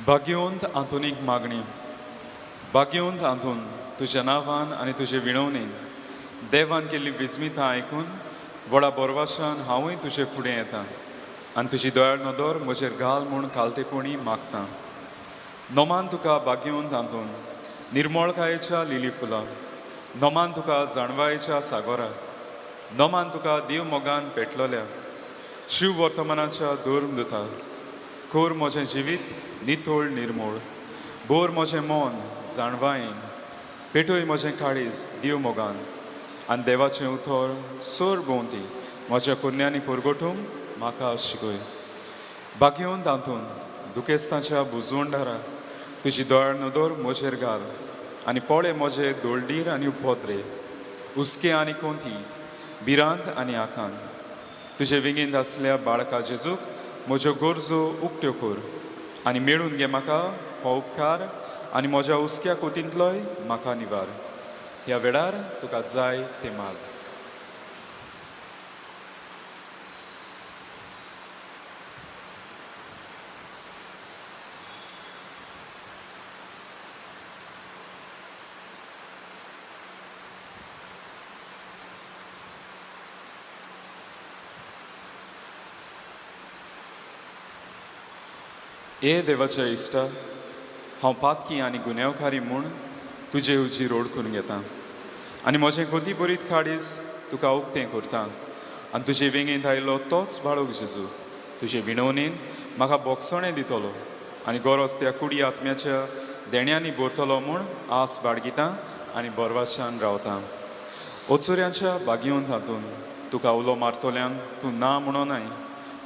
भाग्यवंत आंतोनीक मागणी. भाग्यवंत आंतोन, तुज्या नांवान आनी तुजे विणवणेन देवान केल्ली विस्मितां आयकून व्हडा बोरवाशान हांवूय तुजे फुडें येता आनी तुजी दयाळ नदर म्हजेर घाल म्हूण खालतेपणी मागता. नोमान तुका भाग्यवंत आंतोन, निर्मळकायेच्या लिली फुलां, नोमान तुका जाणवायेच्या सागोरा, नोमान तुका देव मोगान पेटलोल्या शिव वर्तमानाच्या धर्मदुता. कोर म्हजें जिवीत नितळ निर्मूळ, बोर म्हजें मन जाणवायेन, पेटय म्हजें काळीज देव मोगान आनी देवाचें उतर सोर भोंवती म्हज्या कुरण्यांनी पुरगोटूंक म्हाका शिकय. भाग्यवंत आंतून, दुखेस्ताच्या बुजवंडारा, तुजी दयाळ नदर म्हजेर घाल आनी पळय म्हजे दोळडीर आनी उपद्रे, हुस्के आनी कोंती, भिरांत आनी आकांत. तुजे विंगेंत आसल्या बाळका जेजूक म्हज्यो गरजो उक्त्यो कर आनी मेळून घे म्हाका हो उपकार आनी म्हज्या हुस्क्या कोतींतलोय म्हाका निवार. ह्या वेळार तुका जाय तें माग. ए देवाच्या इश्टा, हांव पातकी आनी गुन्यांवकारी म्हूण तुजे उजी रोड करून घेता आनी म्हजें गोती बरीत काडीस तुका उक्तें करता आनी तुजे वेंगेंत आयलो तोच बाळक जेजू तुजे विणवणेन म्हाका बोगसणें दितलो आनी गरज त्या कुडी आत्म्याच्या देण्यांनी भरतलो म्हूण आस बाळगिता आनी बरवाशान रावता. ओचुऱ्यांच्या बागयोन हातून तुका उलो मारतल्यांक तूं ना म्हणो नाय,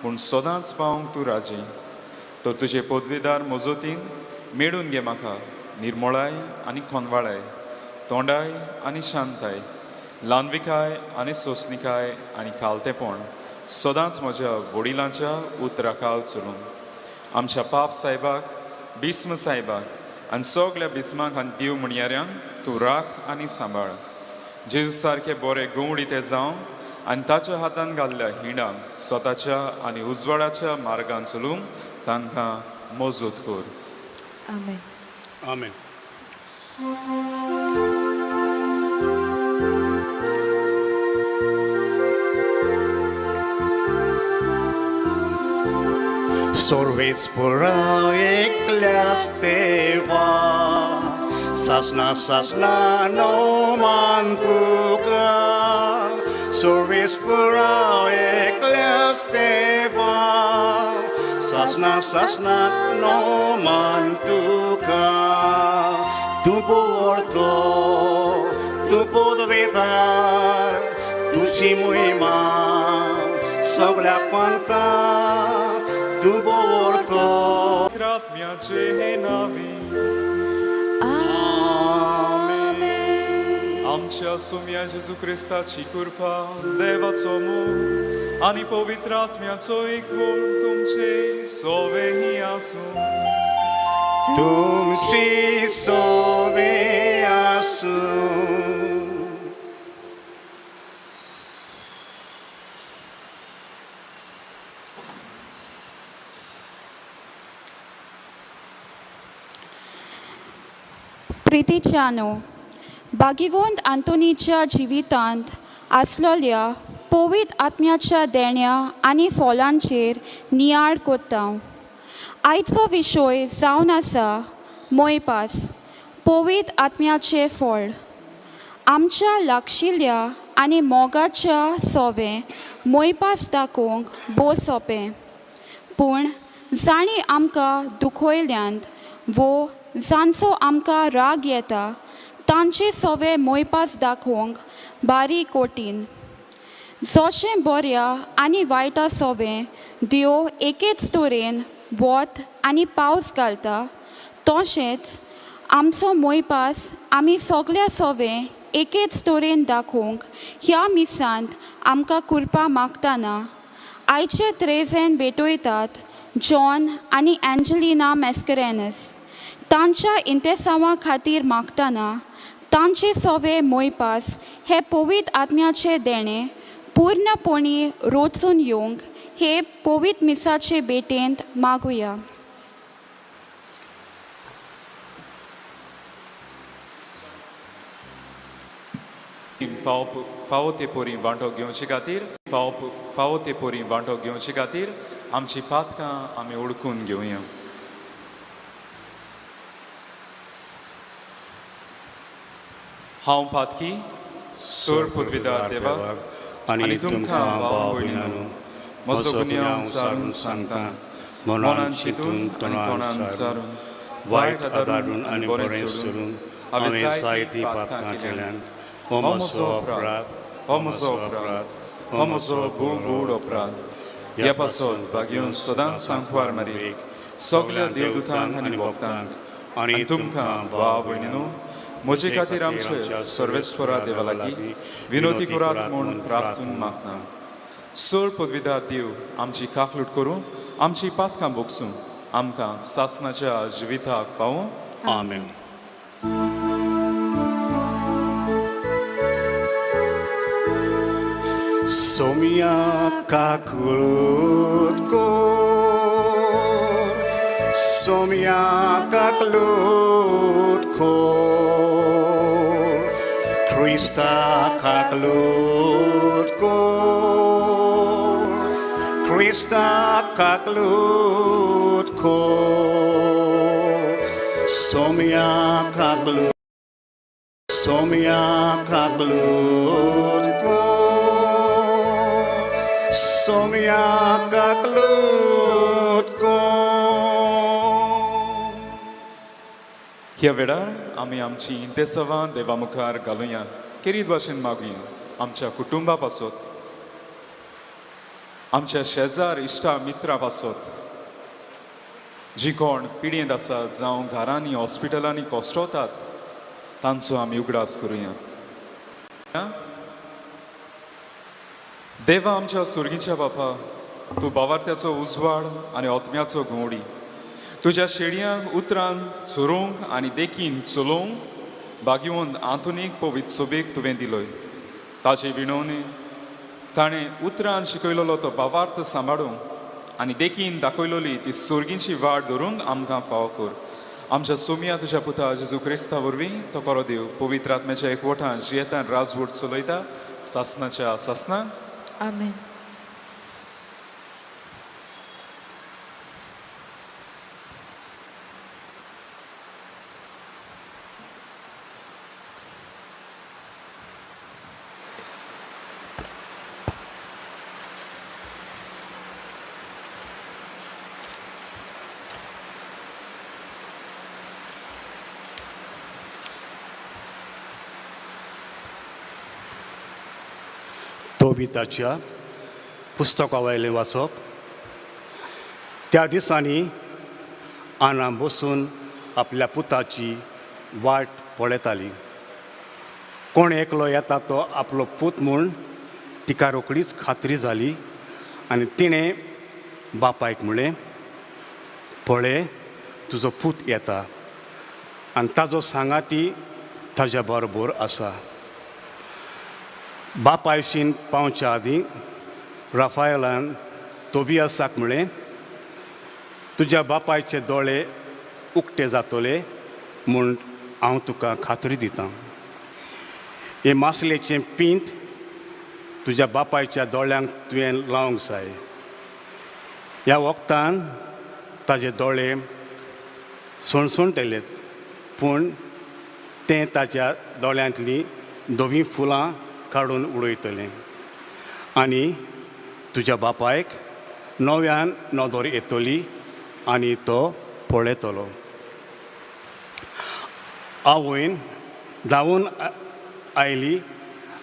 पूण सदांच पावंक तूं राजी. तर तुजे पदवेदार मजतीन मेळून घे म्हाका निर्मळाय आनी खोनवाळाय, तोंडाय आनी शांताय, ल्हानविकाय आनी सोंसणिकाय आनी खालतेपण सदांच म्हज्या वडिलांच्या उतराखाल चलून आमच्या पाप सायबाक, भीस्म सायबाक आनी सगल्या भीस्माक आनी देव म्हणयाऱ्यांक तूं राख आनी सांबाळ. जेजू सारके बरे गंवडी ते जावं आनी ताच्या हातान घाल्ल्या हिंडांक स्वताच्या आनी उजवाडाच्या मार्गान चलूंक तांकां मजत कर. आमेन. आमेन. सर्वेस्परा एकल्यास देवा, सासना सासना नोमान तुका. सर्वेस्परा एकल्यास देवा, सासना सासना नोमान तुका. तूं पोरतो, तूं पदवेदार, तुजी मोहिमा सगळ्या पंथा. तूं बोरतो. आत्म्याचे नावी. आमेन. आमच्या सुम्या जेजू क्रिस्ताची कृपा, देवाचो मोग आनी पवित्र आत्म्याचो एकवट तुमचे सोवेही आसूं. तुमची सोवे आसूं. प्रितीच्यानो, भागिवंत आंतोनीच्या जिवितांत आसलोल्या पवित्र आत्म्याच्या देण्या आनी फॉलांचेर नियाळ कोत्ता. आयचो विशय जावन आसा मोयपास, पवित्र आत्म्याचें फळ. आमच्या लागशिल्ल्या आनी मोगाच्या सोवें मोयपास दाखोवंक भोव सोंपें, पूण जांणी आमकां दुखयल्यांत वो जांचो आमकां राग येता तांचे सोवे मोयपास दाखोवंक बारी कठीण. जशें बऱ्या आनी वायटा सोवें देव एकेच तरेन वत आनी पावस घालता, तशेंच आमचो मोयपास आमी सगल्या सोवें एकेच तरेन दाखोवंक ह्या मिसांत आमकां कृपा मागतना आयचे त्रेजेन भेटयतात जॉन आनी एंजलिना मॅस्करेनस. तांच्या इंतेसांवा खातीर मागतना तांचे सोवे मोयपास हे पवित्र आत्म्याचे देणें पूर्णपणी रोचून येवंक हे पवित्र मिसाचे भेटेंत मागुया. फावो फावो ते परी वांटो घेवचे खातीर फावो फावो ते परी वांटो घेवचे खातीर आमची पातकां आमी ओळखून घेवया. हांव पातकी सोर पुर्विदार देवा आनी तुमकां भाव भयणांनो म्हजो गुन्यांव सारून सांगता, मनान चिंतून आनी तोंडान सारून, वायट आदारून आनी बरें सोडून हांवें जायतीं पातकां केल्यान. हो म्हजो अपराध, हो म्हजो अपराध, हो म्हजो भोव व्हड अपराध. ह्या पासत भागेवन सदांच सांकवार मारी सगल्या देवदूतांक आनी भक्तांक आनी तुमकां भाव भयणीनो म्हजे खातीर आमचे सर्वेस्वरा देवा लागीं विनोती करात म्हूण प्रार्थून मागता. सोळ पदविदा देव आमची काकलूट करूं, आमची पातकां भोगसूं, आमकां सासनाच्या जिविताक पावूं. आमेन. सोम्या काकूट कोर, सोम्या काकलूट कोर, क्रिस्ता काकलूट कोर, क्रिस्ता काकलूट कोर, सोम्या काकलूट, सोम्या काकलूट कोर, सोम्या काकलूट कोर. ह्या वेळार आमी आमची इंतेसांवां देवा मुखार घालुया, केरीत भाशेन मागुया आमच्या कुटुंबा पासत, आमच्या शेजार इश्टा मित्रां पासत, जी कोण पिडयेंत आसात जावं घरांनी हॉस्पिटलांनी कोसळटात तांचो आमी उगडास करुया. देवा आमच्या सुर्गीच्या बापा, तूं बावार्थ्याचो उजवाड आनी ओतम्याचो घुंवडी, तुज्या शेडयांक उतरान चोरोवंक आनी देखीन चलोवंक भाग्यवंत आंतोनीक पवित्र सोबेक तुवें दिलोय. ताचे विणवणी ताणें उतरान शिकयलेलो तो भावार्थ सांबाळूंक आनी देखीन दाखयलोली ती सुर्गींची वाट धरूंक आमकां फावो कर. आमच्या सोमिया तुज्या पुता जेजू क्रिस्ता वरवीं तो करो देव पवित्र आत्म्याच्या एकवटान जियेतान राजवट चलयता सासनाच्या सासनाक. आमेन. तोबिताच्या पुस्तका वयलें वाचप. त्या दिसांनी आना बसून आपल्या पुताची वाट पळयताली. कोण एकलो येता तो आपलो पूत म्हूण तिका रोखडीच खात्री जाली आनी तिणें बापायक म्हणलें, पळय तुजो पूत येता आनी ताजो सांगाती ताज्या बरोबर आसा. बापायशीन पावच्या आदीं राफायलान तोबियासाक म्हणलें, तुज्या बापायचे दोळे उक्ते जातले म्हूण हांव तुका खात्री दितां. हे मासलेचें पींत तुज्या बापायच्या दोळ्यांक तुवें लावंक जाय. ह्या वखदान ताजे दोळे सणसणटलेत, पूण तें ताच्या दोळ्यांतलीं धवीं फुलां काडून उडयतलें आनी तुज्या बापायक नव्यान नदर येतली आनी तो पळयतलो. आवयन धांवून आयली,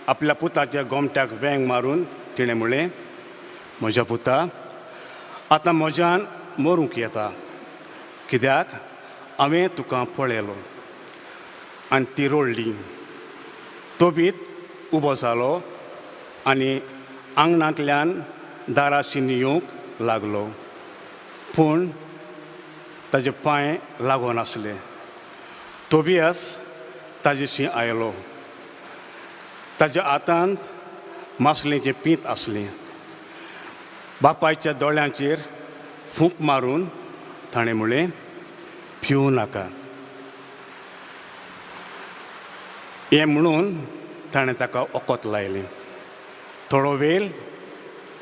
आपल्या पुताच्या गोमट्याक वेंग मारून तिणें म्हणलें, म्हज्या पुता, आतां म्हज्यान मरूंक येता, कित्याक हांवें तुका पळयलो. आनी ती रडली. तोबीत उबो जालो आनी आंगणांतल्यान दाराशीन येवंक लागलो, पूण ताजे पांय लागोनासले. तोबियास ताजेशी आयलो. ताज्या हातांत मासलेचें पींत आसलें. बापायच्या दोळ्यांचेर फूंक मारून ताणें म्हणलें, पिवूं नाका. हें म्हणून ताणें ताका ओकोत लायलें. थोडो वेळ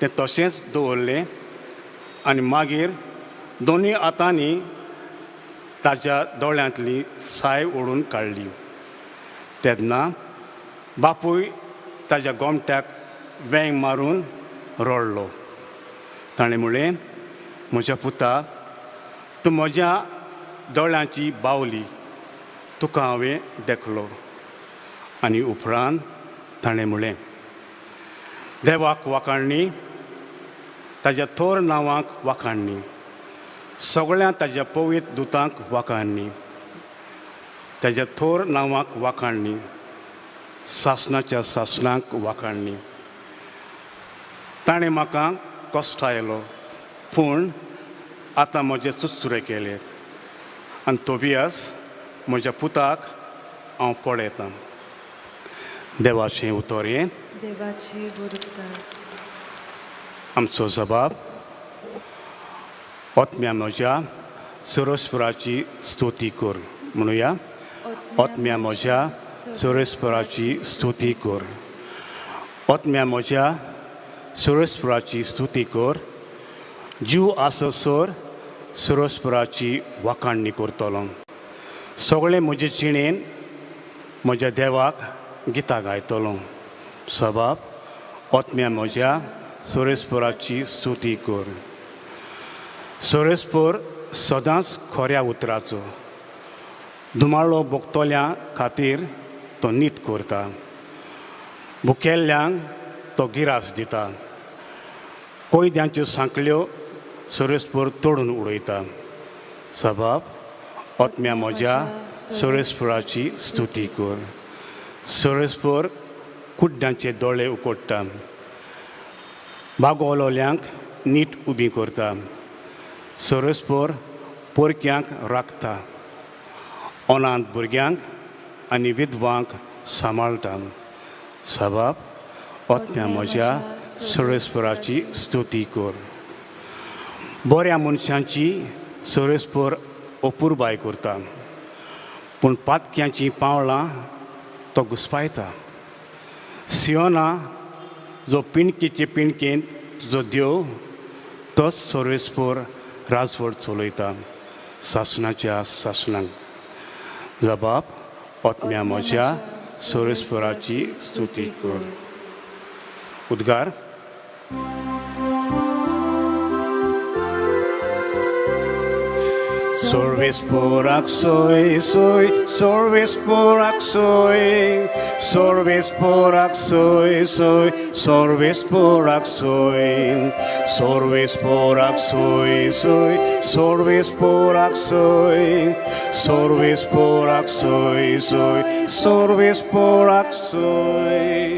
तें तशेंच दवरलें आनी मागीर दोनूय हातांनी ताज्या दोळ्यांतली साय ओडून काडली. तेन्ना बापूय ताज्या गोमट्याक वेंग मारून रडलो. ताणें म्हणलें, म्हज्या पुता, तूं म्हज्या दोळ्यांची बावली, तुका हांवें देखलो. आनी उपरांत ताणें म्हणलें, देवाक वाखाणणी, ताज्या थोर नांवाक वाखाणणी, सगळ्या ताज्या पवित्र दुतांक वाखाणणी, ताज्या थोर नांवाक वाखाणणी, सासणाच्या सासणाक वाखाणणी. ताणें म्हाका कश्ट आयलो, पूण आतां म्हजे चुचुरे केले आनी तोबियास म्हज्या पुताक हांव पळयतां. देवाचें उतर हें. देवाची बरोबर. आमचो जबाब. ओतम्या म्हज्या सुरस्पुराची स्तुती कर. म्हणुया, ओतम्या म्हज्या सुरेस्पुराची स्तुती कर. ओतम्या म्हज्या सुरेस्पुराची स्तुती कर. जीव आससर सुरस्पुराची वाखाणणी करतलो. सगळें म्हजे जिणेन म्हज्या देवाक गितां गायतलो. सबाब ओतम्या म्हज्या सुरेस्पुराची स्तुती कर. सुरेस्पूर सदांच खऱ्या उतराचो धुमाळो भोगतल्या खातीर तो नीत करता. भुकेल्ल्यांक तो गिरास दिता. कोयद्यांच्यो सांकळ्यो सुरेस्पूर तोडून उडयता. सबाब ओतम्या म्हज्या सुरेस्पुराची स्तुती कर. सुरेस्पूर कुड्ड्यांचे दोळे उकोडटा, बागवलोल्यांक नीट उबी करता. सुरेस्पूर पोरक्यांक राखता, अनाथ भुरग्यांक आनी विधवांक सांबाळटा. सबाब ओतम्या म्हज्या सुरेस्पुराची स्तुती कर. बऱ्या मनशांची सुरेस्पूर अपुरबाय करता, पूण पातक्यांचीं पावलां तो घुसपायता. सियोना जो पिणकेचे पिणकेंत तुजो देव, तोच सर्वेस्पोर राजवट चलयता सासणाच्या सासणाक. जबाब ओतम्या म्हज्या सर्वेस्पोराची स्तुती कर. उद्गार. Service soy soy, service soy, service soy soy, service soy, service soy soy, service soy, service soy soy, service soy.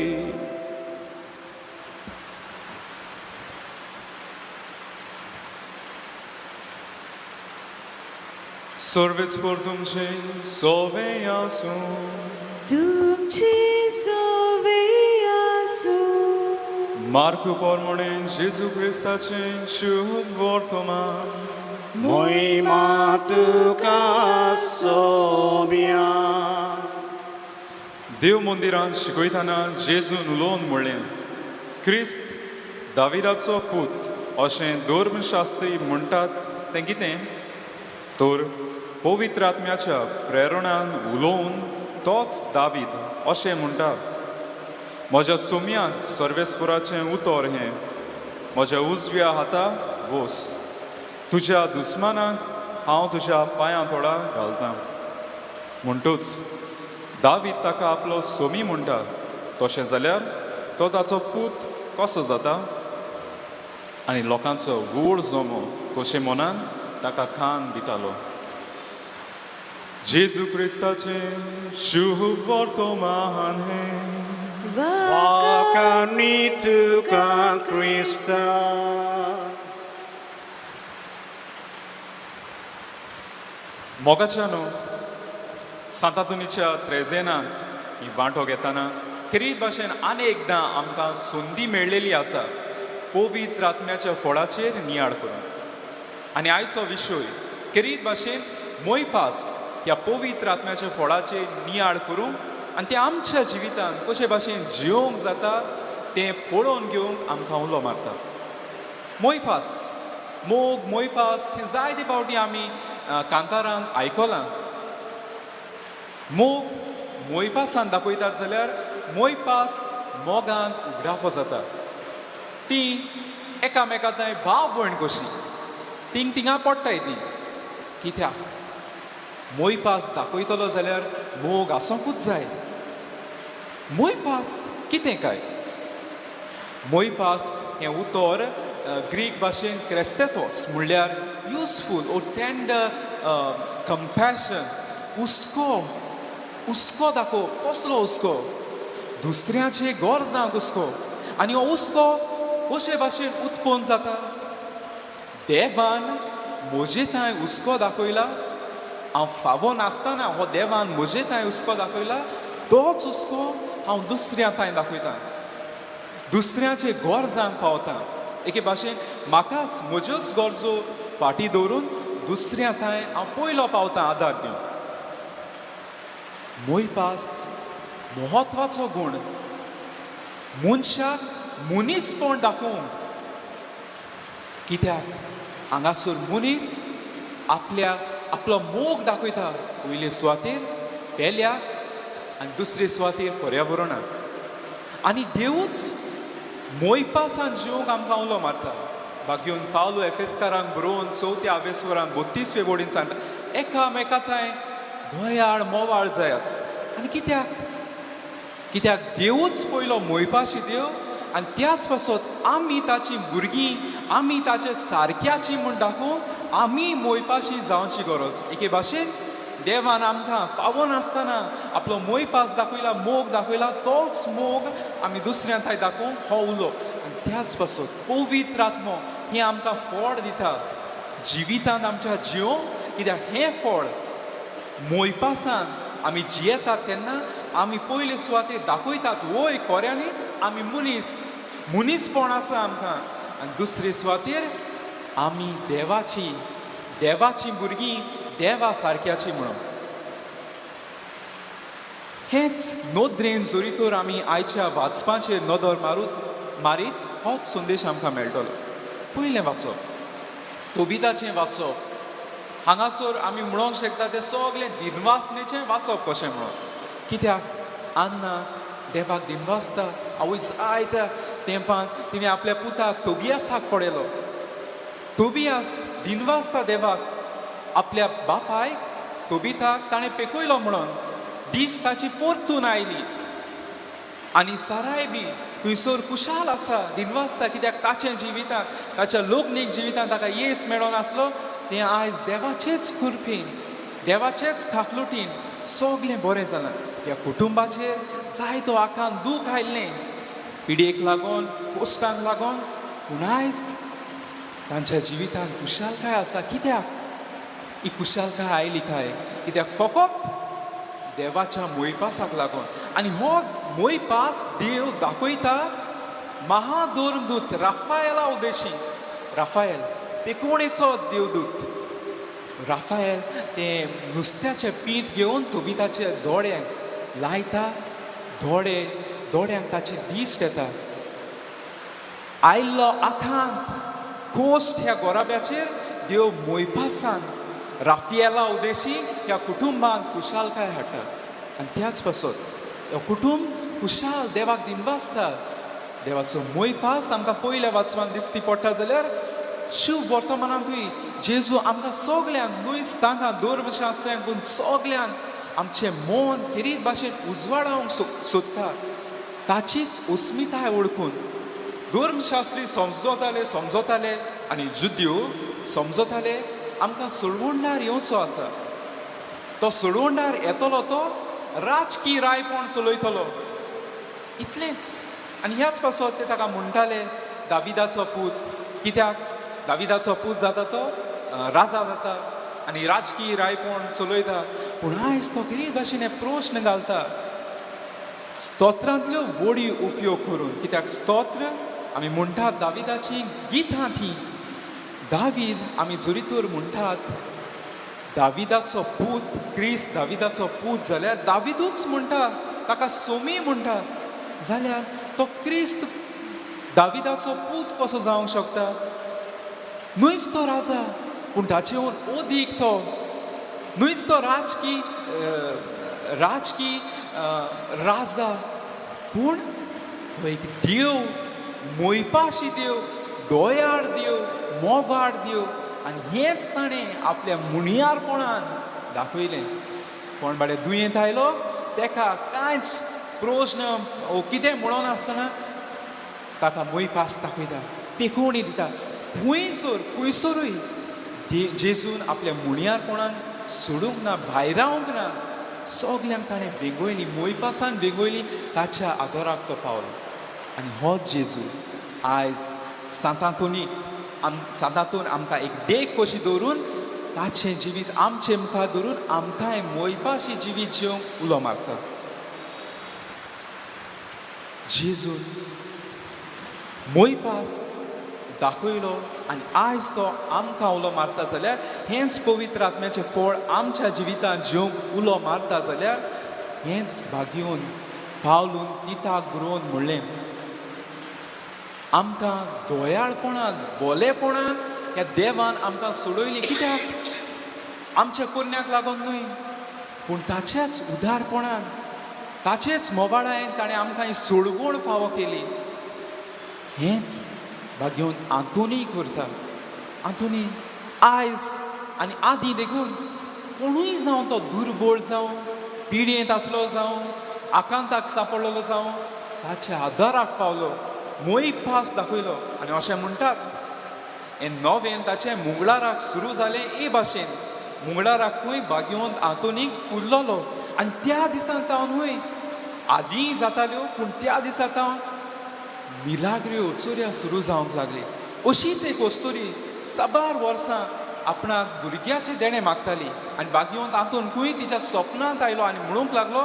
सर्वेस्पोर तुमचे सोवे आसूं. तुमची सोवे आसूं. मार्कू पोरमोणे जेजू क्रिस्ताचें शुभ वर्तमान. महिमा तुका सोम्या. देव मंदिरांत शिकयतना जेजून उलोवन म्हणलें, क्रिस्त दाविदाचो पूत अशें धर्मशास्त्री म्हणटात तें कितें? तर पवित्र आत्म्याच्या प्रेरणान उलोवन तोच दावीद अशें म्हणटा, म्हज्या सोम्यांत सर्वेस्पुराचें उतर हें, म्हज्या उजव्या हाता वोस, तुज्या दुस्मानाक हांव तुज्या पांयां थोडा घालतां. म्हणटूच दावीद ताका आपलो सोमी म्हणटा, तशें जाल्यार तो ताचो पूत कसो जाता? आनी लोकांचो व्हड जमो कशें मनान ताका कान दितालो. जेजू क्रिस्ताचें शुभ वर्तमान हें. वाखाणणी तुका क्रिस्ता. मोगाच्या न्हू सांतातुनीच्या त्रेजेनाक ही वांटो घेतना खेरीत भाशेन आनी एकदां आमकां संदी मेळ्ळेली आसा पवित्र आत्म्याच्या फळाचेर नियाळ करून. आनी आयचो विशय खेरीत भाशेन मोयपास ह्या पवित्र आत्म्याच्या फळाचेर नियाळ करूंक आनी तें आमच्या जिवितांत कशे भाशेन जियोंक जाता तें पळोवन घेवंक आमकां उलो मारता. मोयपास, मोग, मोयपास हें जायते फावटी आमी कांतारान आयकलां. मोग मोयपासान दाखयतात जाल्यार मोयपास मोगान उगडापो जाता. ती एकामेका थंय भाव भयण कशी थिंग थिंगा पडटाय ती. कित्याक मोयपास दाखयतलो जाल्यार मोग आसोंकूच जाय. मोयपास कितें काय? मोयपास हें उतर ग्रीक भाशेन क्रेस्तेतोस, म्हणल्यार युजफूल ओ टेंडर कंपॅशन, हुस्को, हुस्को दाखोवप. कसलो हुस्को? दुसऱ्याचे गरजांक हुस्को. आनी हो हुस्को कशे भाशेन उत्पन्न जाता? देवान म्हजे थंय हुस्को दाखयला, हांव फावो नासतना हो देवान म्हजे थंय हुस्को दाखयला, तोच हुस्को हांव दुसऱ्या थंय दाखयता, दुसऱ्याचे गरजांक पावता. एके भाशेन म्हाकाच म्हज्योच गरजो फाटीं दवरून दुसऱ्या थंय हांव पयलो पावता आदार दिवन. मोयपास म्हत्वाचो गूण मनशाक मनीसपण दाखोवंक. कित्याक हांगासर मनीस आपल्या आपलो मोग दाखयता पयले सुवातेर पेल्याक आनी दुसरे सुवातेर पर्यावरणाक. आनी देवूच मोयपासान जिवंक आमकां उलो मारता. बागेवन पावलो एफेसकारांक बरोवन चवथ्या आवेस्वरान 32वे बोडीन सांगता, एकामेका थंय दयाळ मोवाळ जायात. आनी कित्याक? कित्याक देवूच पयलो मोयपाशी देव आनी त्याच पासत आमी ताची भुरगीं, आमी ताचे सारक्याची म्हूण दाखोवंक आमी मोयपाशी जावची गरज. एके भाशेन देवान आमकां फावो नासतना आपलो मोयपास दाखयला, मोग दाखयला, तोच मोग आमी दुसऱ्या थंय दाखोवंक हो उलो. आनी त्याच पासत पवित्र आत्मो हें आमकां फळ दिता जिवितांत आमच्या जिवंक. कित्याक हें फळ मोयपासान आमी जियेतात तेन्ना आमी पयले सुवातेर दाखयतात, वय खऱ्यांनीच आमी मनीस, मनीसपण आसा आमकां. आनी दुसरे सुवातेर आमी देवाची, देवाची भुरगीं, देवा सारक्याची म्हणून. हेच नदरेन जरी तर आमी आयच्या वाचपाचेर नदर मारीत होच संदेश आमकां मेळटलो. पयलें वाचप तोबिताचें वाचप, हांगासर आमी म्हणोंक शकता तें सगळें दिनवासनेचें वाचप कशें म्हणून. कित्याक आन्ना देवाक दिनवासता. आवय जायत्या तेंपान तिणें आपल्या पुताक तोबियासाक पळयलो. तोबियास दिनवासता देवाक आपल्या बापायक तोबिताक ताणें पेकयलो म्हणून. दीस ताची परतून आयली आनी साराय बी थंयसर खुशाल आसा, दिनवासता कित्याक ताच्या जिवितांत, ताच्या लोकनीक जिवितांत ताका येस मेळोन आसलो तें आयज देवाचेच कृपेन, देवाचेच खाकलुटीन सगळें बरें जालां. ह्या कुटुंबाचेर जायतो आखान दूख आयिल्लें, पिडयेक लागून, कोश्टांक लागून, पूण आयज तांच्या जिवितांत खुशालकाय आसा. कित्याक ही खुशालकाय आयली काय? कित्याक फकत देवाच्या मोयपासाक लागून. आनी हो मोयपास देव दाखयता महादोरदूत राफायला उद्देशी. राफायल पेकोणेचो देवदूत राफायल तें नुस्त्याचें पीत घेवन तोबिताचे दोळ्यांक लायता, दोळे दोळ्यांक ताची दिश्ट येता. आयल्लो आखांत कोश्ट ह्या गोराब्याचेर देव मोयपासान राफियेला उद्देशी ह्या कुटुंबान खुशालकाय हाडटा. आनी त्याच पासत ह्या कुटुंब खुशाल देवाक दिनवासता. देवाचो मोयपास आमकां पयल्या वाचवान दिश्टी पडटा जाल्यार शुभ वर्तमानांतूय जेजू आमकां सगल्यांक, न्हूच तांकां धर्मशास्त्र्यांक, पूण सगल्यांक आमचें मन खेरीत भाशेन उजवाडावंक सोदता. ताचीच अस्मिताय वळखून धर्मशास्त्री समजताले, समजताले आनी जुद्यो समजताले आमकां सोडवणदार येवचो आसा. तो सोडवणदार येतलो, तो राजकी रायपण चलयतलो, इतलेंच. आनी ह्याच पासत ते ताका म्हणटाले दाविदाचो पूत. कित्याक दाविदाचो पूत जाता तो राजा जाता आनी राजकी रायपण चलयता. पूण आयज तो खेरीत भाशेन हे प्रश्न घालता स्तोत्रांतल्यो वडी उपयोग करून. कित्याक स्तोत्र आमी म्हणटात दाविदाची गितां ती. दावीद आमी जरी तर म्हणटात दाविदाचो पूत, क्रिस्त दाविदाचो पूत जाल्यार दाविदूच म्हणटा ताका सोमी म्हणटात, जाल्यार तो क्रिस्त दाविदाचो पूत कसो जावंक शकता? न्हयच तो राजा, पूण ताचेहून अदीक तो न्हयच तो राजकी राजकी राजा, पूण तो एक देव, मोयपाशी देव, दोयाळ देव, मोवाळ देव. आनी हेंच ताणें आपल्या मुणयारपणान दाखयलें. कोण बाडे दुयेंत आयलो तेका कांयच प्रश्न ओ कितें म्हणून आसतना ताका मोयपास दाखयता, पेखोवणी दिता. खुंयसर खुंयसरूय जेजून आपल्या मुणयारपणान सोडूंक ना, भायरावंक ना. सगल्यांक ताणें बेगोयली, मोयपासान बेगोयली, ताच्या आदराक तो पावलो. आनी हो जेजू आयज सांतांतोनी सांतांतून आमकां एक देख कशी दवरून ताचें जिवीत आमचे मुखार दवरून आमकांय मोयपाशी जिवीत जिवंक उलो मारता. जेजून मोयपास दाखयलो आनी आयज तो आमकां उलो मारता जाल्यार हेंच पवित्र आत्म्याचें फळ आमच्या जिवितांत जेवंक उलो मारता जाल्यार हेंच भागयोवन पावलून तिताक बरोवन म्हणलें, आमकां दोयाळपणान बोलेपणान ह्या देवान आमकां सोडयली. कित्याक? आमच्या कोन्याक लागून न्हय, पूण ताच्याच उदारपणान, ताचेच मोबाळायेन ताणें आमकां ही सोडवण फावो केली. हेंच भाग्योवन आंतोनी करता. आंतोनी आयज आनी आदीं देखून कोणूय जावं, तो दुर्बळ जावं, पिडयेंत आसलो जावं, आकांताक सांपडलेलो जावं, ताच्या आदाराक पावलो, मोयपास दाखयलो. आनी अशें म्हणटात हें नवें ताचें मुंगळाराक सुरू जालें. ए भाशेन मुंगळाराक खंय भाग्यवंत आंतोनीक पुरलोलो. आनी त्या दिसान तावनूय आदींय जाताल्यो, पूण त्या दिसा तावन मिलाग्र्यो चोरया सुरू जावंक लागली. अशीच एक अस्तुरी साबार वर्सां आपणाक भुरग्याचें देणें मागताली आनी भाग्यवंत आंतोन खंय तिच्या सपनांत आयलो आनी म्हणूंक लागलो,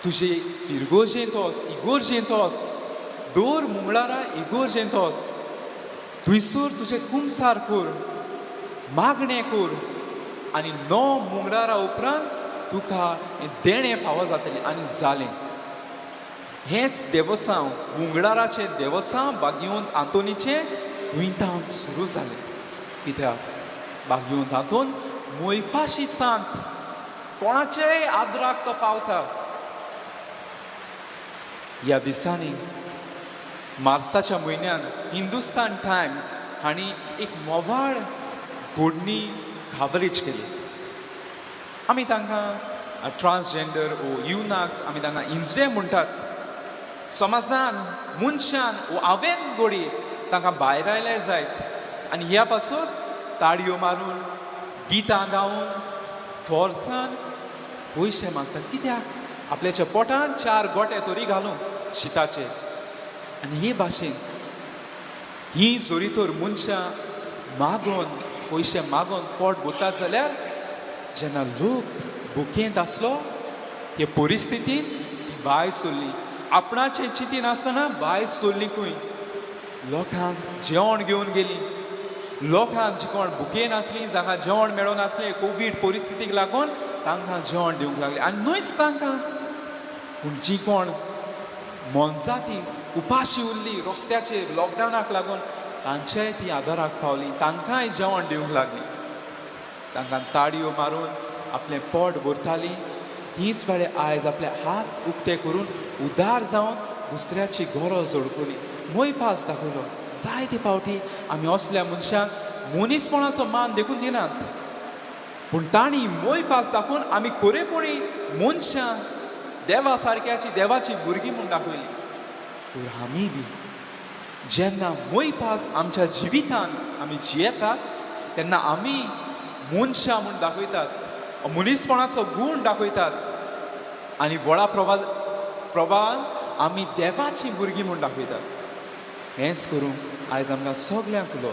तुजे इगोर्जेंत वच, इगोर्जेंत वच, दर मुंगळारा इगोर्जेंत वच, थंयसर तुजें कुमसार कर, मागणें कर आनी 9 मुंगळारा उपरांत तुका देणें फावो जातलें. आनी जालें. हेंच देवसांव, मुंगळाराचें देवसांव भाग्यवंत आंतोनीचें थंयतावन सुरू जालें. कित्याक? भाग्यवंत आंतोन मोयपाशी सांत, कोणाचेय आदराक तो पावता. ह्या दिसांनी मार्साच्या म्हयन्यान हिंदुस्तान टायम्स हांणी एक मोवाळ घोडणी कवरेज केली. आमी तांकां ट्रान्सजेंडर ओ युनाक्स, आमी तांकां इंजडे म्हणटात. समाजान, मनशान ओ हांवें घोडी तांकां भायर आयले जायत आनी ह्या पासून ताळयो मारून, गितां गावन, फोर्सान पयशे मागतात. कित्याक? आपल्याच्या पोटान 4 गोटे तरी घालूंक शिताचे. आनी हे भाशेन ही जरी तर मनशां मागोन पयशे मागोन पोट भरतात जाल्यार जेन्ना लोक भुकेंत आसलो हे परिस्थितीन ती भायर सरली. आपणाचें चिंतीन आसतना भायर सरली खंय, लोकांक जेवण घेवन गेली. लोकांक जी कोण भुकेन आसली, जांकां जेवण मेळनासलें कोवीड परिस्थितीक लागून, तांकां जेवण दिवंक लागलें. आनी न्हयच तांकां, पूण जी कोण मोनजाती उपाशी उरली रस्त्याचेर लॉकडावनाक लागून, तांचेय ती आदाराक पावली, तांकांय जेवण दिवंक लागली. तांकां ताळयो मारून आपलें पोट भरताली. तीच बाळे आयज आपले हात उक्ते करून उदार जावन दुसऱ्याची गरज ओळखली, मोयपास दाखयलो. जायते फावटी आमी असल्या मनशांक मनीसपणाचो मान देखून दिनात, पूण तांणी मोयपास दाखोवन आमी खरेपणी मनशां देवा सारक्याची, देवाची भुरगीं म्हूण दाखयली. तर आमी बी जेन्ना मोयपास आमच्या जिवितान आमी जियेतात तेन्ना आमी मनशां म्हूण दाखयतात, मनीसपणाचो गूण दाखयतात आनी व्हडा प्रभावान आमी देवाची भुरगीं म्हूण दाखयतात. हेंच करूंक आयज आमकां सगल्यांक उलो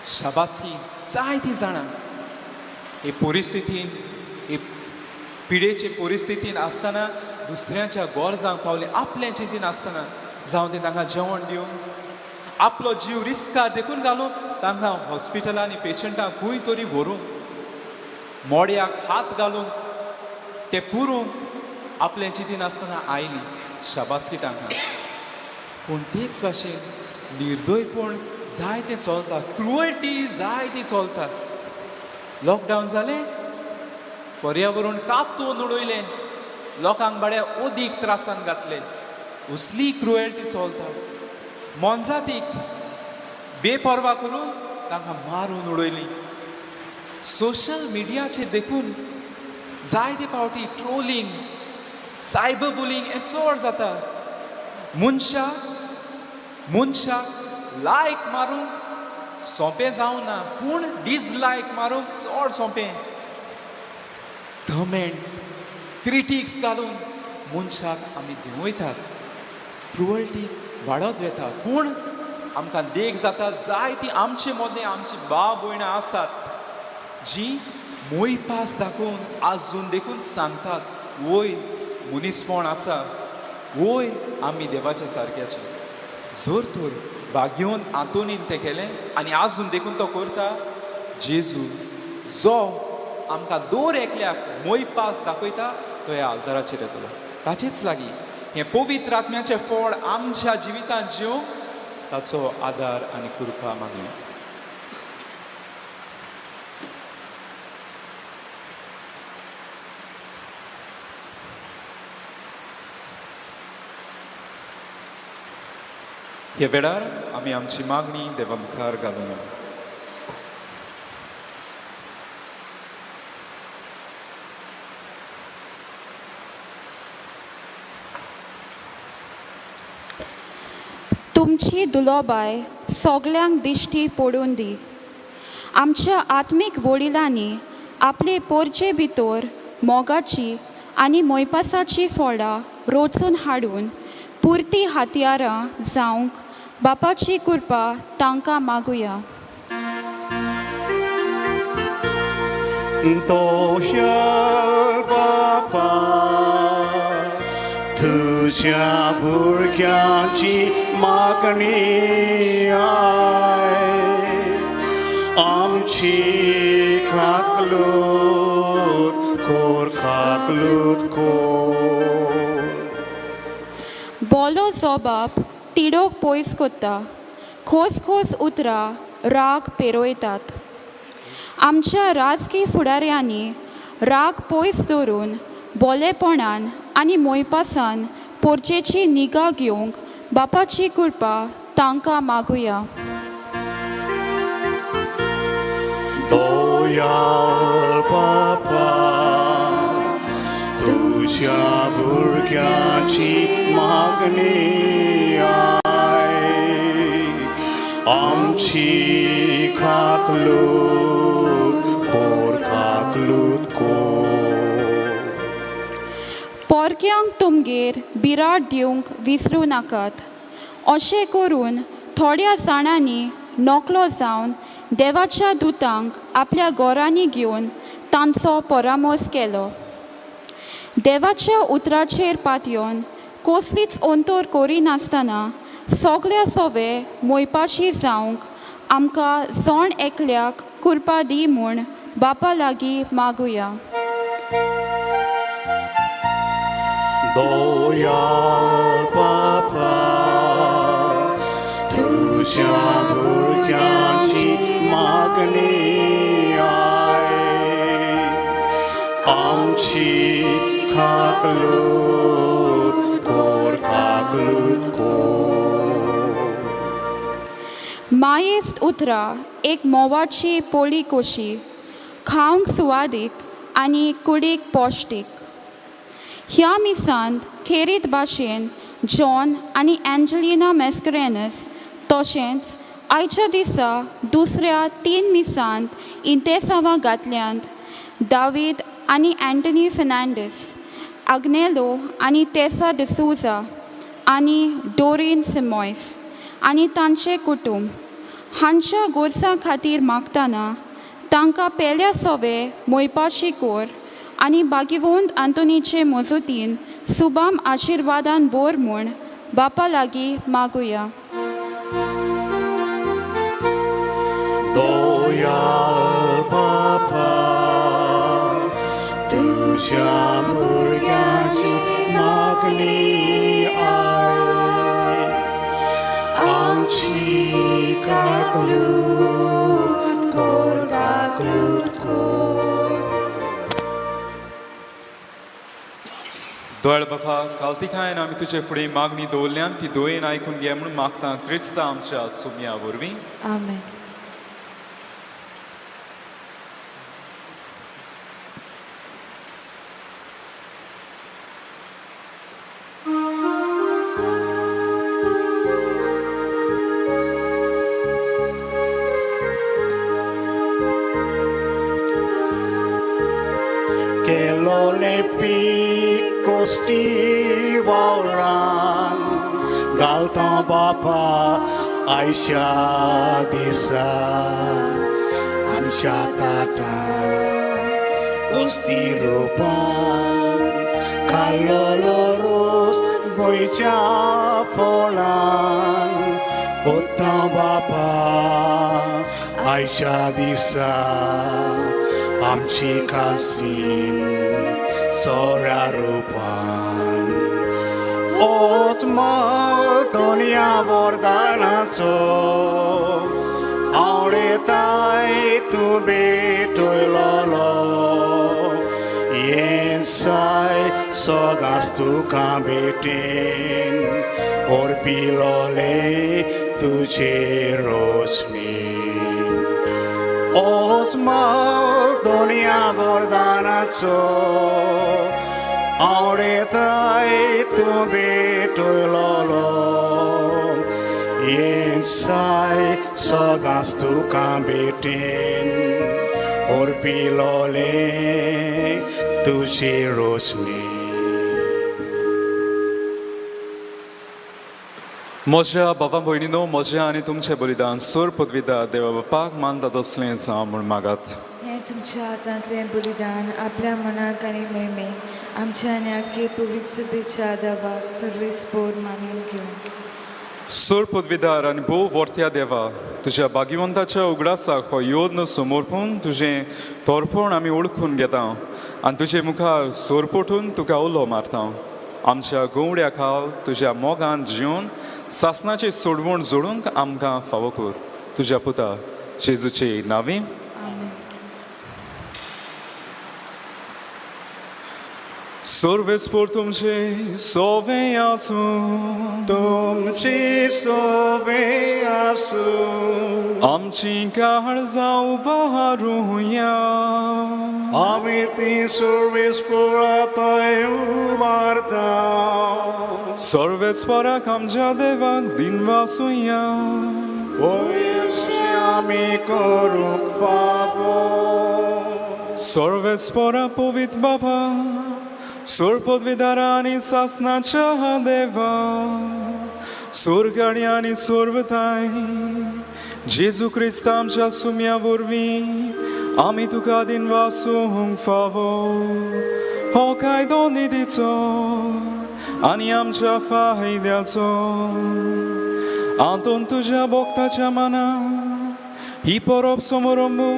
शाबासकी. जायतीं जाणां हे परिस्थितीन, हे पिडेचे परिस्थितीन आसतना दुसऱ्यांच्या गरजांक पावले, आपलें चिंतीन आसतना, जावं तें तांकां जेवण दिवंक, आपलो जीव रिस्कार देखून घालून तांकां हॉस्पिटलांनी पेशंटांक खंय तरी व्हरूंक, मोड्याक हात घालूंक, ते पुरूंक, आपलें चिंतिनासतना आयलीं, शाबासकी तांकां. पूण तेच भाशेन निर्दयपण जायतें चलता, क्रुअल्टी जायती चलता. लॉकडावन जालें, पर्यावरण कातून उडयलें, लोकांक बाड्या अदीक त्रासान घातले, असली क्रुएल्टी चलता. मोनजातीक बेपर्वा करून तांकां मारून उडयली. सोशल मिडियाचेर देखून जायते फावटी ट्रोलिंग, सायबर बुलिंग हें चड जाता. मनशाक मनशाक लायक मारूंक सोंपें जावना, पूण डिसलायक मारूंक चड सोंपें. कमेंट्स, क्रिटिक्स घालून मनशाक आमी देंवयतात, क्रुअल्टी वाडत वता. पूण आमकां देख जाता, जायती आमचे मदें आमची भाव भयणां आसात जी मोयपास दाखोवन आजून देखून सांगतात, वय मनीसपण आसा, वय आमी देवाच्या सारक्याचे. जर तर भाग्योन आंतोनीन तें केलें आनी आजून देखून तो करता, जेजू जो आमकां दर एकल्याक मोयपास दाखयता तो ह्या आल्ताराचेर येतलो. ताचेच लागीं हें पवित्र आत्म्याचें फळ आमच्या जिवितांत जेवंक ताचो आदार आनी कृपा मागया. ह्या वेळार आमी आमची मागणी देवा मुखार घालुया. तुमची दुलोबाय सगल्यांक दिश्टी पडून दी. आमच्या आत्मीक वडिलांनी आपले पोरचे भितर मोगाची आनी मोयपासाची फळां रोचून हाडून पुरती हत्यारां जावंक बापाची कृपा तांकां मागुया. दोशाल बापा तुझ्या भुरग्यांची मागणी I, आमची काकलूत कोर, काकलूत कोर. बोलो जोबाब तिडोक पयस कोत्ता, खोस खोस उतरां राग पेरयतात. आमच्या राजकी फुडाऱ्यांनी राग पयस दवरून बोलेपणान आनी मोयपासान पोरचेची निगा घेवंक बापाची कृपा तांकां मागुया. दोयाल बापा तुझ्या भुरग्यांची मागणी I, आमची काकलूत कोर, काकलूत कोर. पोरक्यांक तुमगेर बिराड दिवंक विसरूं नाकात. अशें करून थोड्या जाणांनी नकलो जावन देवाच्या दुतांक आपल्या घरांनी घेवन तांचो परामर्स केलो. देवाच्या उतराचेर पातयेवन कसलीच अंतर करिनासतना सगल्या सोवे मोयपाशी जावंक आमकां जण एकल्याक कृपा दी म्हूण बापा लागीं मागुया. दोयाल बापा तुझ्या भुरग्यांची मागणी I, आमची काकलूत कोर, काकलूत कोर. मायेस्त उतरां एक म्होंवाची पोळी कशी खावंक सुवादीक आनी कुडीक पौश्टीक. ह्या मिसांत खेरीत भाशेन जॉन आनी एंजलिना मॅस्करेनस, तशेंच आयच्या दिसा दुसऱ्या 3 मिसांत इंतेसांवां घातल्यांत दावीद आनी एंटनी फेर्नांडीस, आग्नेलो आनी तेसा डिसुजा आनी डोरीन सिमॉयस आनी तांचें कुटूंब हांच्या गोरसां खातीर मागतना तांकां पेल्या सोवे मोयपाशी कोर आनी बागीवंत आंतोनीचे मजतीन सुबाम आशिर्वादान बोर म्हूण बापा लागीं मागुया. दोयाल बापा तुझ्या भुरग्यांची आमची मागणी आयक आमची काकलूत कोर काकलूत कोर. दोळ बापा कालतिकायन आमी तुजे फुडें मागणी दवरल्यान ती दोयेन आयकून घे म्हणून मागता क्रिस्ता आमच्या सुम्या वरवीं. आमेन. केलोले पीक कोस्ती वावरान घालता बापा आयच्या दिसा आमच्या ताटान कोस्ती रुपान खाल्लोलो रोस गोंयच्या फळान ओत्ता बापा आयच्या दिसा आमची कासीन सोऱ्या रुपान ओच दुनिया वरदानाचो आवडेताय तूं भेटयलोलो यें साय सदांच तुका भेटेन ओरपिलोले तुजे रोशनी ओसमल दुनिया वरदानाचो आवडेताय तूं भेटयलोलो यें साय सदांच तुका भेटेन ओरपिलोले तुजी रोशनी. म्हज्या बाबा भयणीनो, म्हजें आनी तुमचें बलिदान सोर पदवीदार देवा बापाक मानता तसलें जावं म्हूण मागात. हें तुमच्या हातांतलें बलिदान आपल्या मनाक आनी मोहिमेक आमच्या आनी आख्खे पवित्र सभेच्या देवाक सर्वेस्पोर मानून घेवन. सोर पदवीदार आनी भोव वर्त्या देवा, तुज्या भाग्यवंताच्या उगडासाक हो योद्न समर्पून तुजें तोरपण आमी ओळखून घेता आनी तुजे मुखार सोरपोटून तुका उलो मारता. आमच्या गोवड्या खाल तुज्या मोगान जिवन सासनाची सोडवण जोडूंक आमकां फावो कर, तुज्या पुता जेजूचे नांवी. आमेन. सर्वेस्पोर तुमचे सोवे आसूं. तुमची सोबे आसूं. आमची काळजां उबारुया. आमी ती सर्वीस पुरातय उबारता. सर्वेस्पराक आमच्या देवाक दिनवासुया. वयशी आमी करूंक फावो. सर्वेस्परा पवित्र बाबा, सोर पदवीदारा आनी सासनाच्या देवा, सोरगाडी आनी सोरवताय जेजू क्रिस्त आमच्या सुम्या वरवीं आमी तुका दिनवासूंक फावो. हो कायदो निधीचो आनी आमच्या फायद्याचो. आंतून तुज्या भक्ताच्या मना ही परब समरंबू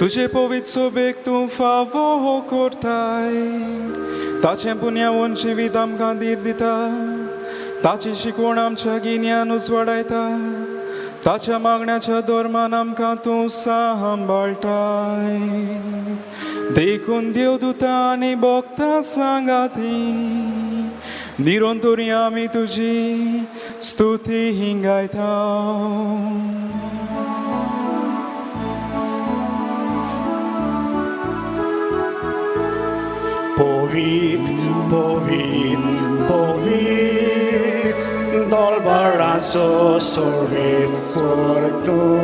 तुजे पवित्र सोबेक तूं फावो करताय. ताचें पुण्यावन जिवीत आमकां धीर दिता, ताची शिकवण आमच्या गिन्यान उजवाडायता, ताच्या मागण्याच्या धर्मान आमकां तूं सांबाळटाय. देखून देवदूता आनी भक्ता सांगाती निरंतरी आमी तुजी स्तुती गायता. पवित पवित पवित दलबाराचो सर्वेस्पर तूं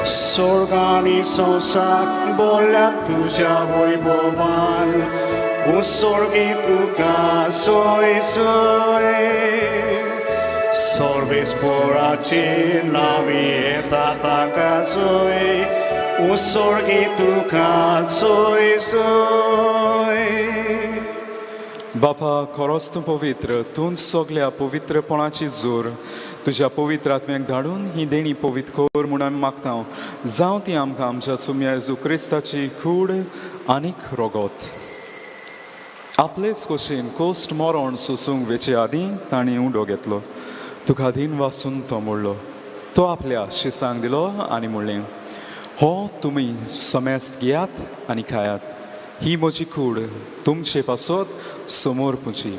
स्वर्ग आनी संवसार बोल्ल्या तुज्या वैभवान उत्सर्गी तुका सोय सोय सर्वेस्पराचे नांवी येता ताका सोय उत्सर्गी तुका सोय सोय. बापा, खरोच तूं पवित्र, तूं सगल्या पवित्रपणाची जोर. तुज्या पवित्र आत्म्याक धाडून ही देणी पवित्र कर म्हूण आमी मागता. जावं ती आमकां आमच्या सुम्या जेजू क्रिस्ताची कूड आनीक रोगोत. आपलेच कशेन कोश्ट मरण सोसूंक वेचे आदीं ताणें उंडो घेतलो. तुका दीन वासून तो मोडलो. तो आपल्या शिसांक दिलो आनी म्हणलें, हो तुमी समेस्त घेयात आनी खायात. ही म्हजी कूड तुमचे पासत समोर पुची.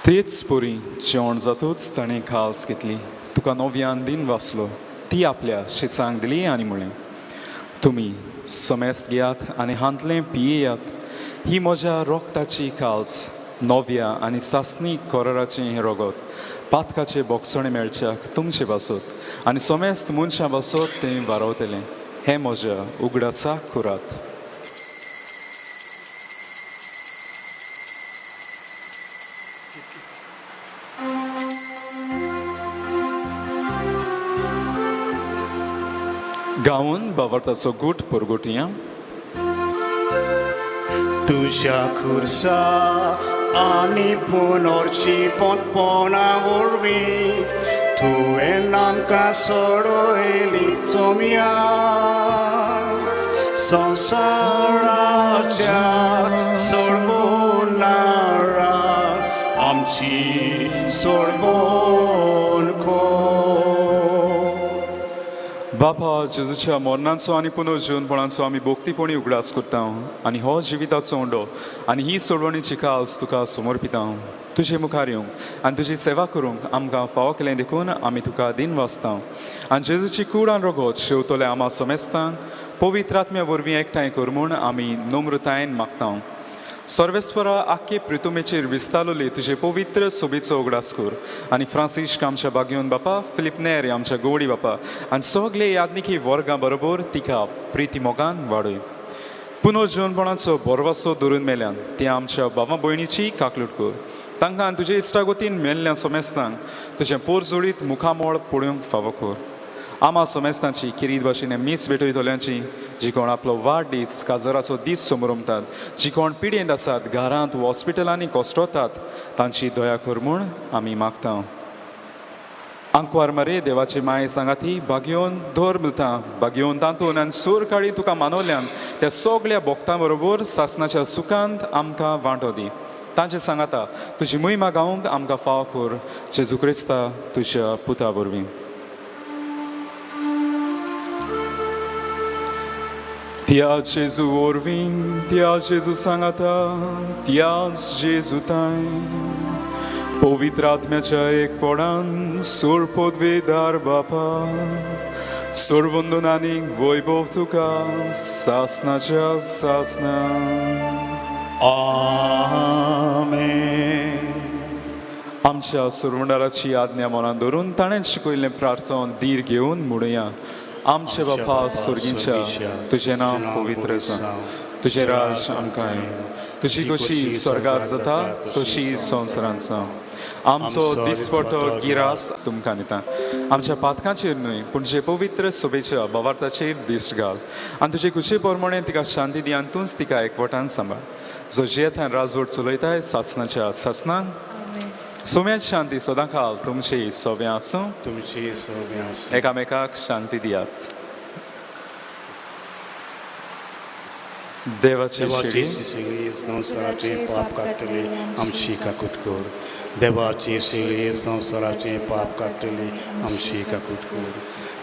तेच परी जेवण जातूच ताणें खाल्स घेतली. तुका नव्यान दिन वाचलो. ती आपल्या शिसांक दिली आनी म्हणलें, तुमी समेस्त घेयात आनी हांतलें पियेयात. ही म्हज्या रोगताची काल्स, नव्या आनी सासणी कोराचें हें रोगत पातकाचें बोगसणें मेळच्याक तुमचे बासत आनी समेस्त मनशां बासत तें वारवतलें. हें म्हज्या उगडासाक कुरात. गावन बावर्ताचो गूट परगोटया. तुज्या खुर्सा आनी पुनर्जीवनपणा वरवीं तुवें आमकां सोडयली सोम्या. संवसाराच्या सोडवणारा आमची सोडवण कर. बापा, जेजूच्या मरणाचो आनी पुनर्जीवनपणाचो आमी भोक्तीपणी उगडास करता आनी हो जिविताचो उंडो आनी ही सोडवणीची काल्स तुका समर्पिता. तुजे मुखार येवंक आनी तुजी सेवा करूंक आमकां फावो केलें देखून आमी तुका दिन वाचता. आनी जेजूची कूड आनी रोगोत शेवतले आमा सोमेस्तांक पवित्र आत्म्या वरवीं एकठांय कर म्हूण आमी नम्रतायेन मागता. सर्वेस्वरा, आख्खे प्रितुमेचेर विस्तारलोले तुजे पवित्र सोबेचो उगडास कर आनी फ्रांसिश्क आमच्या बागयोन बापा, फिलीप नेर आमच्या गोवडी बापा आनी सगळे यादनिकी वर्गां बरोबर तिका प्रिती मोगान वाडय. पुनर्जीवनपणाचो बोरवासो धरून मेल्यान ती आमच्या बाबा भयणीची काकलूट कर. तांकां आनी तुजे इश्टागोतीन मेल्ल्या सोमेस्तांक तुजें पोर जोडीत मुखामळ पळोवंक फावो कर. आमा सोमेस्तांची किरीत भाशेन मीस भेटयतल्यांची जी कोण आपलो वाडदीस काजराचो दीस समरमतात, जी कोण पिडेंत आसात, घरांत हॉस्पिटलांनी कोसटोतात, तांची दया कर म्हूण आमी मागता. आंकवार मरे देवाची माये सांगाती बागयोन धर मिळता बागयोन तातून आनी सूर काळी तुका मानवल्यान त्या सगल्या भोक्तां बरोबर सासनाच्या सुखांत आमकां वांटो दी. तांचे सांगाता तुजी मोहिमा गावंक आमकां फाव कर. जेजू क्रिस्ता तुज्या पुता वरवीं. त्या जेजू वरवीं, त्या जेजू सांगाता, त्याच जेजू ताय पवित्र आत्म्याच्या एकपणान सोड पदवेदार बापा, सोडवंदून आनी वैभव तुका सासनाच्या सासना. आमेन. आमच्या सुरवंडाराची आज्ञा मनान धरून ताणें शिकयल्लें प्रार्थन धीर घेवन म्हणुया. आमचे बापा स्वर्गीच्या, तुजें नांव पवित्र जावं, तुजें राज आमकां येवं, तुजी खोशी स्वर्गार जाता तशी संवसारांत जावं. आमचो दिसपटो गिरास तुमकां दिता. आमच्या पातकांचेर न्हय पूण जे पवित्र सोबेच्या बवार्थाचेर दिश्ट घाल आनी तुजे खुशे प्रमाणे तिका शांती दी आनी तूंच तिका एकवटान सांबाळ. जो जियेतान राजवट चलयताय सासनाच्या सासनाक. सोम्यात शांती सदां खाल तुमची सोव्यां आसूं. तुमची सोब्यां आसूं. एकामेकाक शांती दियात. देवाची देवाची शेळी शेळी संवसाराचे पाप काडटली आमची काकूत कर. देवाची शेळी संवसाराचे पाप काडटली आमची काकूत कर.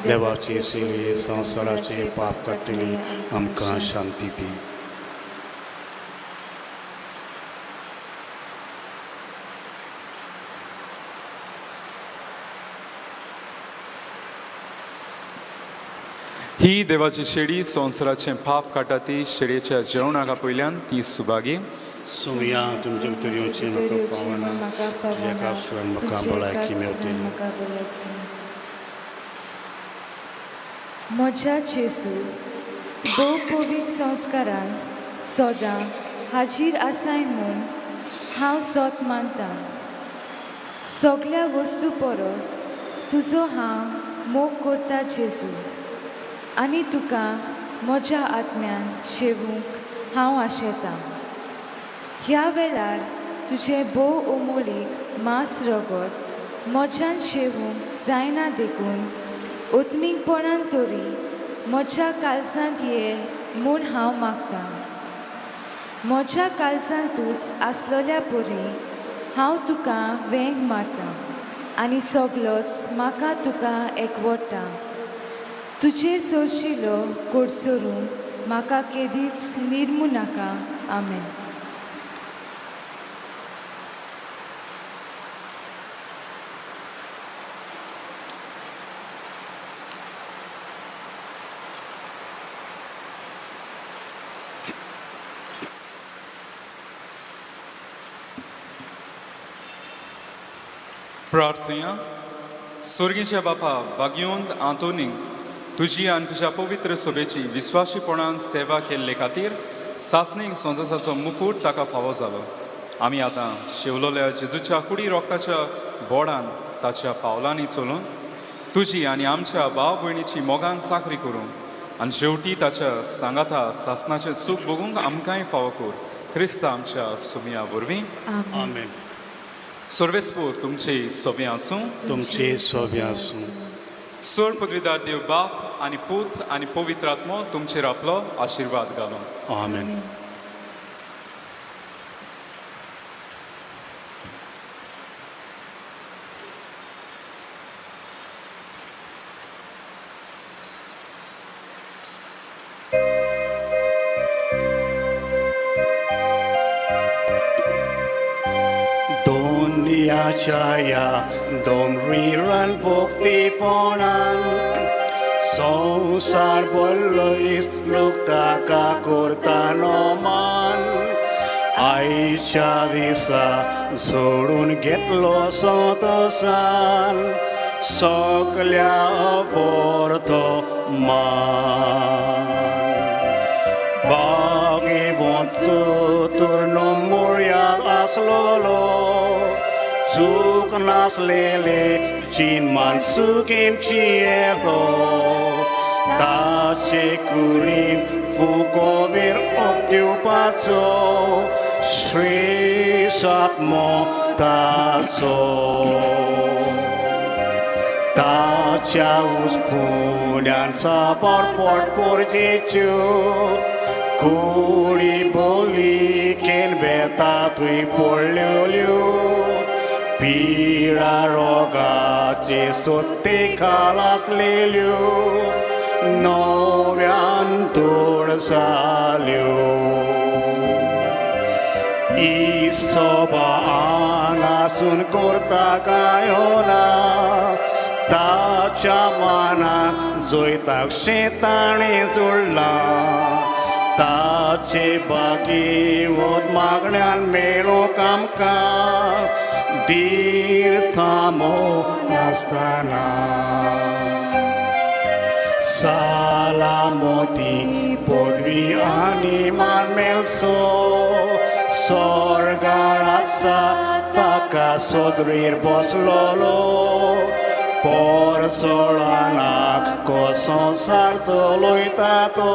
देवाची शेळी संवसाराचे पाप काडटली आमकां शांती दी. ही देवाची शेळी संवसाराचें पाप काडटा ती शेळयेच्या जेवणाक पयल्यान ती सुभागी. सोमया तुमचे भितर येवचें म्हाका फावना, तुज्या एका शिवाय म्हाका भलायकी मेळटली. म्हज्या जेजू, भोव पवित्र संस्कारान सदां हाजीर आसाय म्हूण हांव सोत मानता. सगल्या वस्तू परस तुजो हांव मोग करता जेजू, आनी तुका म्हज्या आत्म्यान शेवूंक हांव आशेतां. ह्या वेळार तुजें भोव अमोलीक मांस रगत म्हज्यान शेवूंक जायना देखून ओतमीकपणान तरी म्हज्या कालसांत ये म्हूण हांव मागतां. म्हज्या कालसांतूच आसलोल्या परी हांव तुका वेंग मारतां आनी सगलोच म्हाका तुका एकवटा. तुजे सोशिलो कोडसरून म्हाका केदीच निर्मू नाका. आमेन. प्रार्थया. स्वर्गीच्या बापा, भाग्यवंत आंतोनीक तुजी आनी तुज्या पवित्र सभेची विस्वाशीपणान सेवा केल्ले खातीर सासणीक संतोसाचो मुकूट ताका फावो जालो. आमी आतां शेवलोल्या जेजूच्या कुडी रोगताच्या बोडान ताच्या पावलांनी चलून तुजी आनी आमच्या भाव भयणीची मोगान चाकरी करूंक आनी शेवटी ताच्या सांगाता सासनाचें सूख भोगूंक आमकांय फावो कर, क्रिस्ता आमच्या सुमया वरवीं. आमेन. आमेन. सर्वेस्पोर तुमचे सोबें आसूं. तुमचे सोबें आसूं. सोड पदवीदार देव बाप आनी पूत आनी पवित्र आत्मो तुमचेर आपलो आशिर्वाद घालूं. आमेन. दोनयाच्या या दोंगरीरान भक्तीपणान संवसार बोल्लो लोक ताका करता मान. आयच्या दिसा सोडून घेतलो संतोसान सगल्या वर्तो मान. भाग्यवंत तुर्नो मुळ्यात आसलोलो चूक नासलेले जिनमान सुगीन चियेलो. ताचे कुरीन फुकोवीर दिवपाचो श्री सात्मो ताचो. ताच्या उसपुण्यान साबार पोट पोरजेच्यो कुडी बोली केन बेता तुय पडल्यो. पिडा रोगाचे सोते खाल आसलेल्यो नव्यान तोड जाल्यो. इसोबा आंगासून करता कांय ना ताच्या मनाक जैताक शेताणें जोडलां. ताचे बागीवत मागण्यान मेळूंक आमकां धीर थांबो नासतना. सालामती पदवी आनी मान मेळचो स्वर्गार आसा ताका सोदरीर बसलोलो. परसोळानाक को संवसार चलयता तो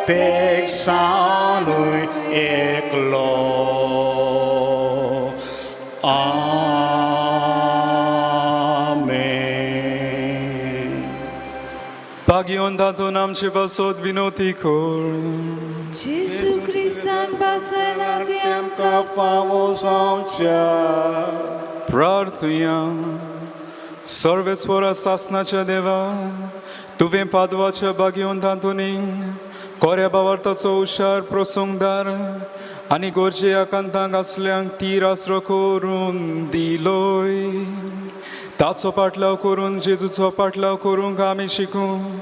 तेक सावनूय एकलो. आमेन. भाग्यवंत आंतोन आमचे पासत विनोती कर. जेजू क्रिस्तान पासना ती आमकां फावो जावच्या. प्रार्थया. सर्वेस्वरा सासनाच्या देवा, तुवें पादवाच्या भाग्यवंत आंतोनीक कोऱ्या बावार्थाचो हुशार प्रसंगदार आनी गोरजे आकांतांक आसल्यांक तीर आसरो करून दिलोय. ताचो पाटलाव करून जेजूचो पाटलाव करूंक आमी शिकूं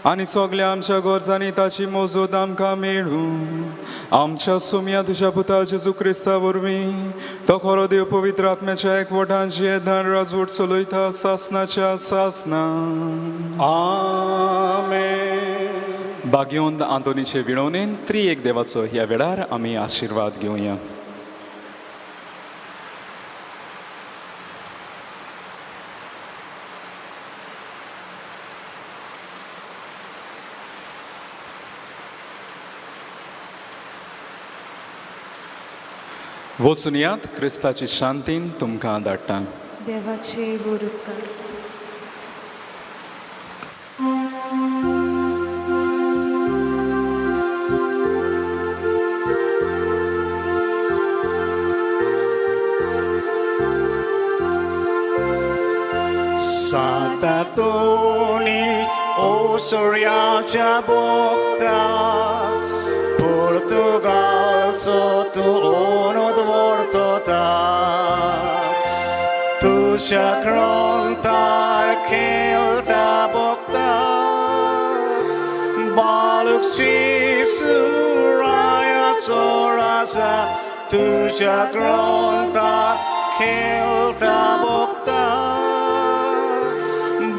आनी सगल्या आमच्या गरजांनी ताची मोजूद आमकां मेळूं. आमच्या सुमया तुज्या पुता जेजू क्रिस्ता वरवीं, तो खरो देव पवित्र आत्म्याच्या एकवटान जियेदान राजवट चलयता सासनाच्या सासना. आमेन. भाग्यवंत आंतोनीचे विणवणेन त्रि एक देवाचो ह्या वेळार आमी आशिर्वाद घेवया. वचून यात, क्रिस्ताची शांतीन तुमकां धाडटा. देवाचे व्हड उपकार. Santatoni o सूर्याच्या बोगता पुर्तुगालचो तूं ओनोद वर्तता तुज्या ग्रंथार खेळटा बोगता बालक शिशु रायाचो राजा तुज्या ग्रंथार खेळटा बोगता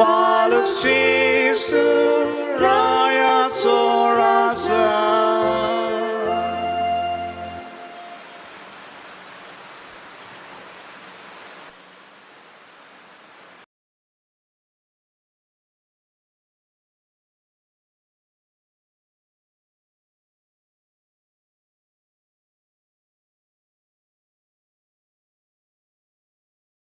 बालक शिशु.